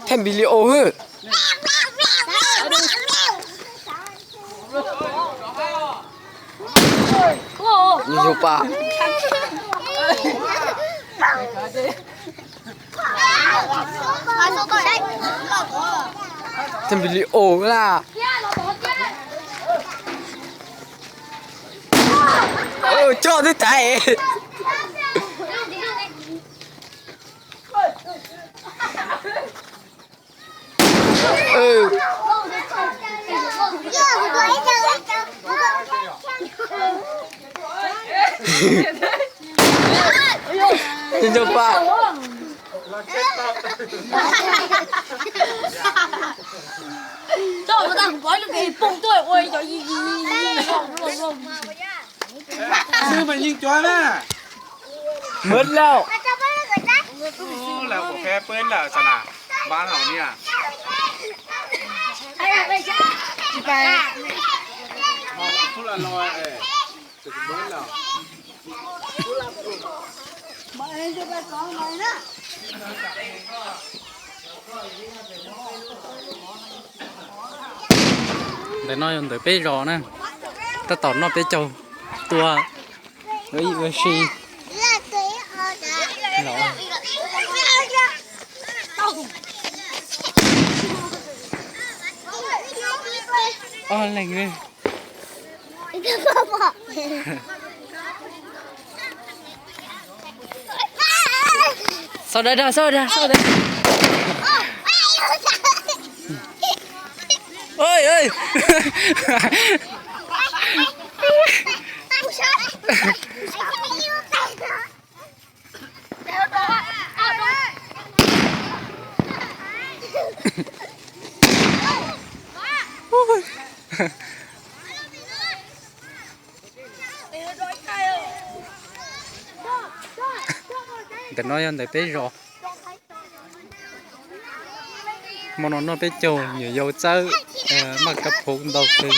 Thaij video hwb. Yog pa. Thaij video na. Ơ, choj twb tag. Cov pab. Xwb mas yeej cuav na. Mượt lawm. Lam kuv qhia peb lawm xav na, npab hauv niaj. Tus kuv mab lawm. Ntawm no yog ntawm peb zos na, tab tom noj peb caug tua ua ib ua si. Ob leeg. Sau dag, sau dag, sau dag. Ơi, ơi. Ntawm no yog ntawm peb zos. Hmo no noj peb caug, nyuam yaus txawb maj kab phuv ntau kawg.